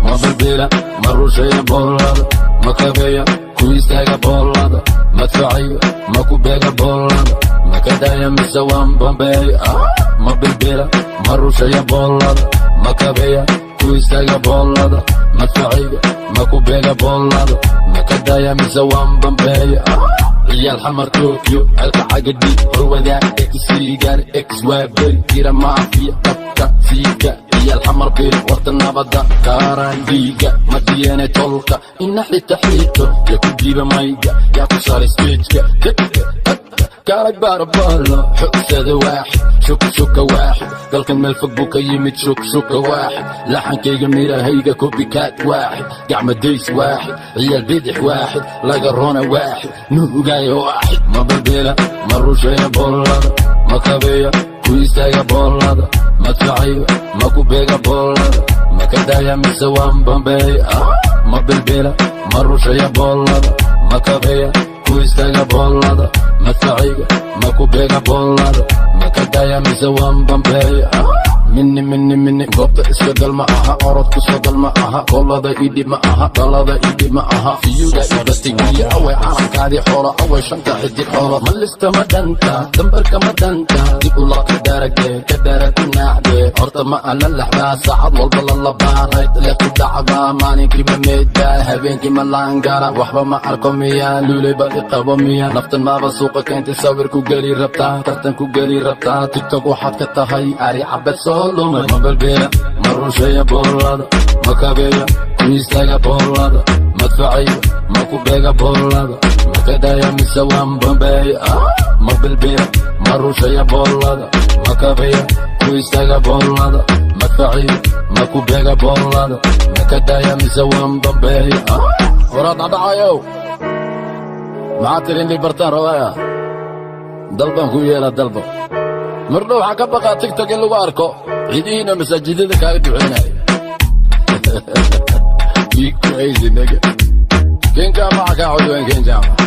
Ma bilbila, ma rusheeya boolada, ma kabeeya ku istaaga boolada, madfaciyo ma ku beega boolada, ma ka daaya mise waan bambeeya? Ma bilbila, ma rusheeya boolada, ma kabeeya ku istaaga boolada, madfaciga ma ku beega boolada, ma ka daaya mise waan bambeeya? Ciyaal Xamar, Tokyo, celka cagadhi, horwadaag, X-gaar, X waa beri jira, maafiya dabka siika, ciyaal Xamar, bir warta nabadda, kaaraan dhiiga madiyene, tolka ina xita xiito, yaa ku diiba mayga, yaa ku saaray stageka, kaalag baarabalo xugsada waaxid, shuk shuka waaxid, dalkan meel fog buu ka yimid, shuk shuka waaxid, laxankayga mirahayga copycat waaxid, gacmadays waaxid, ciyaal bidix waaxid, laga rona waaxid, nuugaayo waaxid. Ma bilbila, ma rusheeya boolada, ma kabeeya ku istaaga boolada, madfaciyo ma ku beega boolada, ma ka daaya mise waan bambeeya? Ma bilbila, ma rusheeya boolada, ma kabeeya ku istaaga boolada, madfaciga ma ku beega boolada, ma ka daaya mise waan bambeeya? Mini mini mini goobta iska gal ma aha, orod ku soo gal ma aha, koolada idhib ma aha, dhalada idhib ma aha, fiyuga ibatigiya away, calankaadii xoolo away, shanta xidig xoolo, ma lista, ma dhanta dambarka, ma dhanta dib ula ka daragde ka dara ku naacde, horta ma ala laxdaa, saacad walba la labaa, right left ku dhacdaa, maalinkii ma meeddaa, habeenkii ma laangara, waxba ma arko miya, luuley ba iqabo miya, naftan maaba suuqa keentay, sawir ku geli rabtaa, tartan ku geli rabtaa, TikTok waxaad ka tahay ari cabad soo lumay. Ma balbeela, ma rusheeya boolada, ma kabeeya ku istaaga boolada, madfaciyo ma ku beega boolada, ma ka daaya mise waan bambeeya? Ma bilbila, ma rusheeya boolada, ma kabeeya ku istaaga boolada, madfaciyo ma ku beega boolada, ma ka daaya mise waan bambeeya? Waraad dhadhacayow, maxaa tiri? Inay bartaan rawaaya, dalbaan ku yeelaa dalba. Mardhow waxaa ka baqaa TikTok in lagu arko ciidihiina masaajidada kaaga duceynaya. You crazy nigga. King Jaamac kaa codweyn, King Jaamac.